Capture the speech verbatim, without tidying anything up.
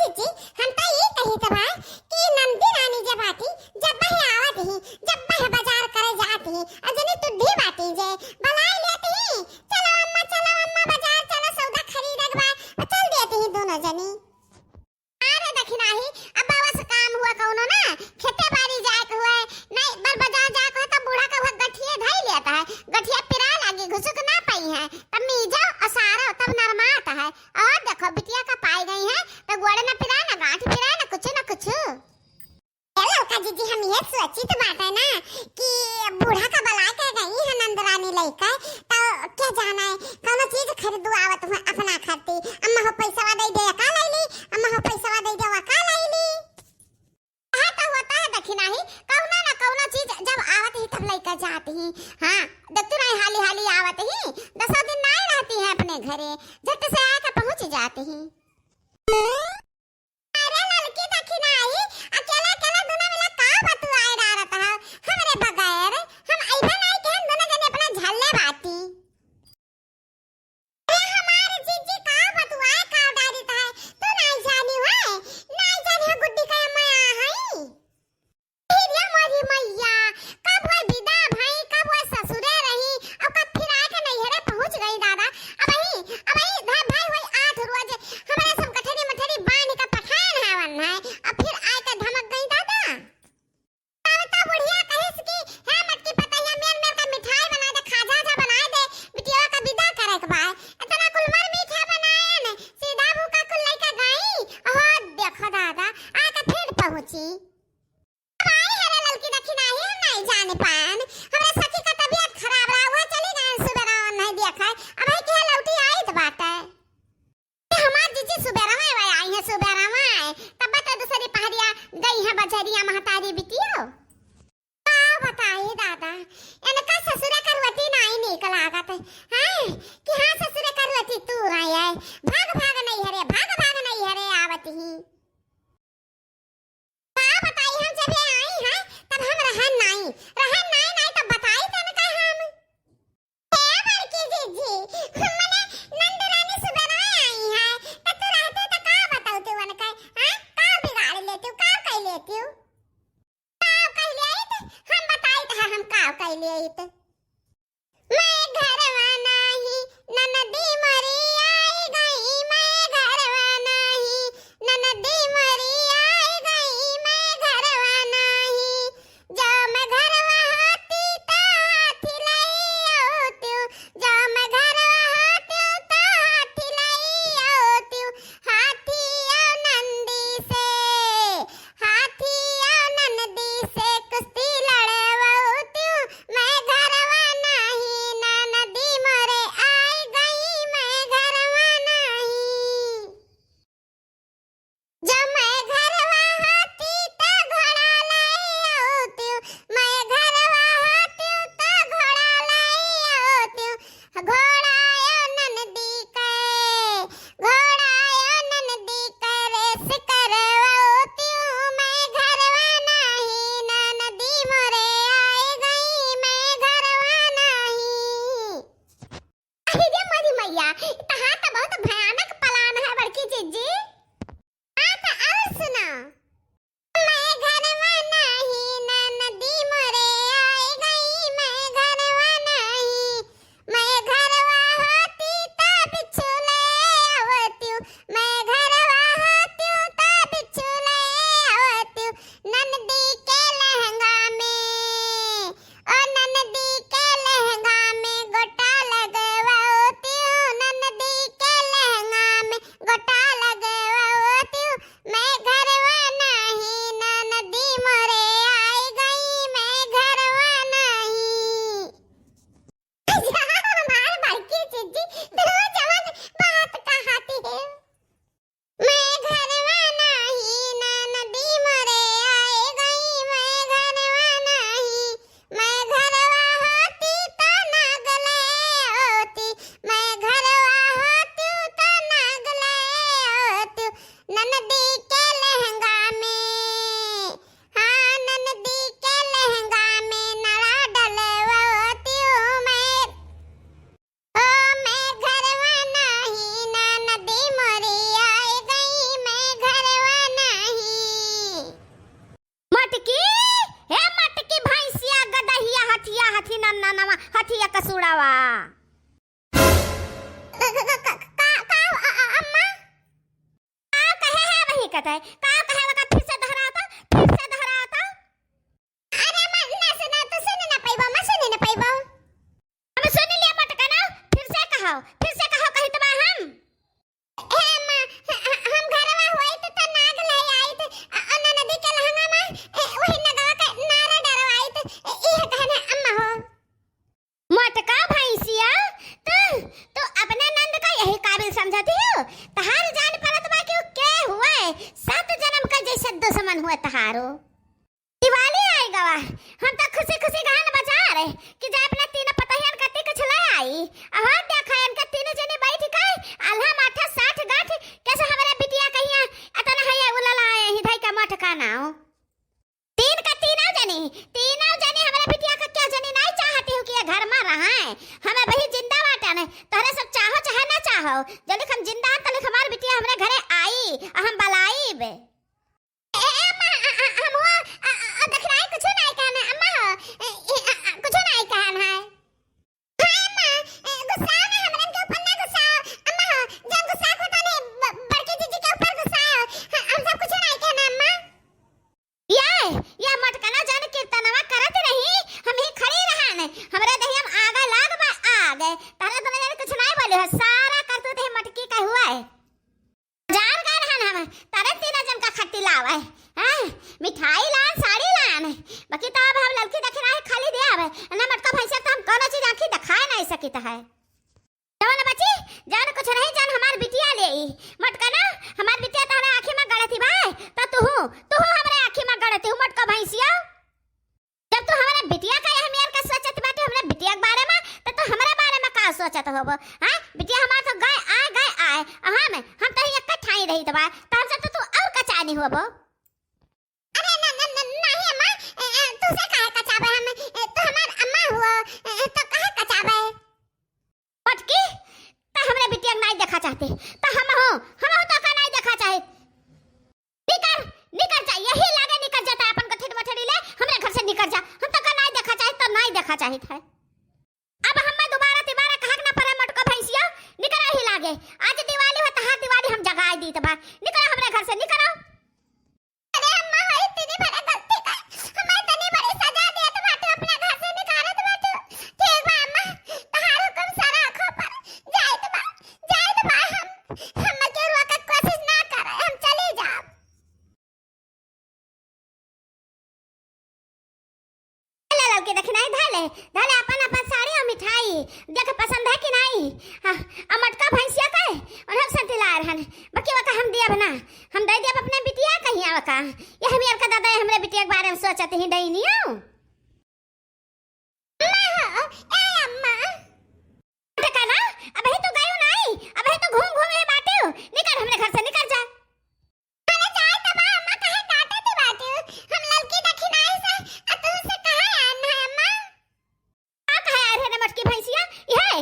जीजी, हम तो ई कहित बा कि नंदी रानी जब आती, जब बहे आवत ही, जब बहे बाजार करे जात ही, अ जनी तुड्ढी बाटी जे, बलाए लेत ही, "चलो अम्मा, चलो अम्मा, बाजार चलो, सौदा खरीदे के बा," अ चल देत ही दोनों जनी। अरे दखिनाही, अब बस काम हुआ कौनो ना, खेते बारी जाए के हुआ, नहीं, बर बाजार जाए के हुआ, तब बूढ़ा का हुआ गठिया धई लेत है, गठिया पिराए लागी, घुसुक ना पाई है, तब मीजो असारो, तब नरमात है। और देखो, बिटिया का पाई गई है, तो गोड़ न पिराए, न गांठ पिराए, न कुछ, न कुछ। ए ललका जीजी, हम ये सोचित बाटे ना कि बूढ़ा का बलाए के गई है नंदरानी लइका, तो क्या जाना है, कौनो चीज खरीदू आवत हुआ अपना खाती। अम्मा हो पैसा दे दे, का लैली? अम्मा हो पैसा दे दे, का लैली? हाँ, तो होता है दखिनाही, कौनो ना कौनो चीज जब आवत ही तब लइका जात ही। हाँ, देखतू नहीं हाली हाली आवत ही, दसों दिन नहीं रहती है अपने घरे, झट से आके पहुँच जात ही। अरे ललकी दखिनाही, अकेले अकेले दुनो मिला का बतुआए डारत हो? हमरे बगैर, हम अइबे नहीं के हम दुनो जने अपना झल्ले बाटी। अरे हमार जीजी का बतुआए का डारित है, तू नाई जानी है, नाई जानी है गुड्डी का अम्मा आ हई। अरे मोरी मैया, कब वह विदा भई, कब वह ससुरे रही, अब कब फिर आके नैहरे पहुँच गई दादा। अबही, अबही भाई, भाई वही आठ रोज हमारे सब गठरी मठरी बांध के पठान हवन है, अब फिर आके धमक गई दादा। तब तो बुढ़िया कहिस कि, "हे मटकी पतैया, मेर मेर का मिठाई बनाए दे, खाजा जा बनाए दे, बिटिया का विदा करे के बा।" इतना कुल मर मीठा बनाएन, सीधा मुँह का कुल लइका गई। ओहो, देखो दादा, आके फिर पहुँची। अब आई है रे ललकी दखिनाही, हम नहीं जाने पाएन। हमरा सखी का तबीयत खराब रहा, वो चली गए सुबह रहा, नहीं देखा। अब है कि लौटी आई तो बात है। हमार जीजी सुबेरवा में आई है, सुबेरवा में। तब तो दूसरी पहरिया गई है बजरिया महतारी बिटियो। का बताई दादा, इनका ससुरा करवटी नाई नीक लागत है, हैं? कि हाँ ससुरा करवटी तू रही है, भाग भाग नैहरे, भाग भाग नैहरे आवत ही। का बताई, हम जब ये आई हैं, तब हम रहन नाई, रहन नाई, नाई तब बताई तनका हम। हे बड़की जीजी, मने नंद रानी सुबह आई हैं, त तू रहते त का बताऊ तू उनका, हाँ? का बिगाड़ लेती, का कह लेती? का कह लेत? हम बताई त हम का कह लेत। मैं घरवा नाही, ननदी मोरी आई गई, मैं घरवा नाही, ननदी मोरी आई गई, मैं घरवा नाही। जो मैं घरवा होती तो हाथी लई आउत्यू, जो मैं घरवा होती तो हाथी लई आउत्यू, हाथी और नंदी से। हाथी और ननदी से कुश्ती लड़वउत्यू, मैं घरवा नाही, ननदी मोरे आई गई, मैं घरवा नाही। जो मैं घरवा होती तो घोड़ा लई आउत्यू, मैं घरवा होती तो घोड़ा लई आउत्यू, घोड़ा यो ननदी के, घोड़ा यो ननदी के रेस करवउत्यू, मैं घरवा नाही, ननदी मोरे आई गई, मैं घरवा नाही। अरे रे मोरी मैया, तहार तो बहुत भयानक plan है बड़की जीजी। हाँ, तो और सुना। मैं घरवा नाही, ननदी मोरे आई गई, मैं घरवा नाही। मैं घरवा होती तो बिच्छू ले आवत्यू, मैं घरवा होती तो बिच्छू ले आवत्यू। ननदी के लहंगा में, ओ ननदी के लहंगा में गोटा लगवउत्यू, ननदी के लहंगा में गोटा लगवउत्यू। मैं घरवा नाही, ननदी मोरे आई गई, मैं घरवा नाही। हमार बड़की जीजी, तू जवन बात कहती है। मैं घरवा नाही, ननदी मोरे आई गई, मैं घरवा नाही। मैं घरवा होती तो नाग ले आउती, मैं घरवा होती तो नाग ले आउती। ननदी के लहंगा में, हाँ, ननदी के लहंगा में नड़ा डलवउत्यू मैं। ओ मैं घरवा नाही, ननदी मोरी आई गई, मैं घर कहत है, का कहे वका फिर से दोहरावा तो, फिर से दोहरावा तो। अरे अम्मा, ना सुना, तू सुन ना पइबो, अम्मा सुन ना पइबो। हम सुन लिया मोटकना, फिर से कहो, फिर से कहो कहित बा हम। ए अम्मा, ह-, ह-, हम घरवा होइत त नाग ले आइत, अ, अ, ननदी के लहंगा में, ए, वही नगवा के नारा डरवाइत, ए, इहे कहन है अम्मा हो। मोटका भैंसिया, तू, तू अपने नंद का यही काबिल समझती हो? तहार जान परत बा कि उ के हुए, सात जन्म का जैसे दुश्मन हुए तहारो। दिवाली आइ गवा, हम तो खुशी खुशी गहन बाजार कि जाए अपने तीनों पतोहियन कती कुछ ले आई। अहो देखा इनके तीनों जनी बैठ के आल्हा माठा साठ गांठ कैसे हमरे बिटिया कहिया अतना है उलल आए ही धई के मोटका नाव। तीन का तीनों जनी, तीनों जनी हमरे बिटिया का क्या जनी नहीं चाहती हो कि ये घर में रहे। हमें वही जिंदा बाटन, तोहरे सब चाहो चाहे ना चाहो, जलिक हम जिंदा हन तलिक हमार बिटिया हमरे घरे आई, आ हम बलाइब। ए, ए, अम्मा, अ, अ, हम हो, अ, अ, अ, दखिनाई कुछो नाई कहन है, अम्मा हो, ए, ए, अ, अ, कुछो नाई कहन है। हाँ, अम्मा, ए, गुस्साओ ना, हमरन के ऊपर ना गुस्साओ, अम्मा हो, जौन गुस्सा को तने ब-, बड़की जीजी के ऊपर गुस्साओ, ह-, हम सब कुछो नाई कहन है, अम्मा। ये, ये मोटकना जौन कीर्तनवा करत रही, हम ही खड़ी रहन, हमरे देहिया में आग लाग बा, आग, तहरे दोनों जने कुछ नाई बोले हो, सारा करतूत ही मोटकी का हुआ है। बाजार गए रहन हम, तारे तीन जन का खट्टी लावे, हैं? मिठाई लान, साड़ी लान, बाकी तो अब हम ललकी दखिनाई खाली देब, ना मोटका भैंसिया तो हम कोनो चीज आँखी देखाए नहीं सकित है। जौन बची, जौन कुछ रही, जौन हमार बिटिया ले आई। मोटकना, हमार बिटिया तहरे आँखी में गड़ती बा, तो तू, तू हमरे आँखी में गड़ती हूँ, मोटका भैंसिया। जब तू हमरे बिटिया का अहमियत का सोचत बाटे, हमरे बिटिया के बारे में, त तू हमरे बारे में का सोचत होबो? हाँ? बिटिया हमार तो गए आए, गए आए। आ हम, हम तो एक ठाई रहित बा, त हमसे तो तू और कचानी होबो। अरे न, न, न, नहीं अम्मा, ए, ए, तुझसे काहे कचाबे हम? ए, तू हमार अम्मा हुआ, ए, तो काहे कचाबे? मोटकी, त हमरे बिटिया के नाई देखा चाहते, त हम हो, हम हो तो का नाई देखा चाहे। निकर, निकर जा, यही लागे निकर जाता है अपन गठित मठड़ी ले, हमरे घर से निकर जा। हम तो का नाई देखा चाहे, तो नाई देखा चाहत है। अब हमें दोबारा तिबारा कहा के ना पड़े मोटको भैंसिया, निकर यही लागे। आज दिवाली हो, तहार दिवाली हम जगाए दीत बा। निकर हमरे घर से, निकर। अरे अम्मा, होई तनी बड़ा गलती का, हमें तनी बड़ी सजा देत बाटू, अपने घर से निकारत बाटू। ठीक बा अम्मा, तहार हुकुम सारा आँखों पर जाइत बा, जाइत बा। हम, हम के रोके के कोशिश ना करे, हम चली जाब। ले ललकी दखिनाई धले, धले अपन अपन साड़ी और मिठाई, देख पसंद है कि नहीं? हाँ, आ मोटका भैंसिया के, उन्हें संती लाए रहन, बाकी वका हम दियब ना, हम दे दियब अपने बिटिया कहिया वका। ये हम यार का दादा, ये हमरे बिटिया के बारे में सोचत ही डैनियो। अम्मा हो, ए अम्मा। मोटकना, अबही तू गयो नाई, अबही तू घूम घूम ही बाटियो, निकर हमरे घर से, निकर जा। अरे जाए त बा अम्मा, काहे डांटत बाटियो? हम ललकी दखिनाई से, आ तू से कहाँ आन है अम्मा? का कहे आ रहे रे मोटकी भैंसिया? इहे,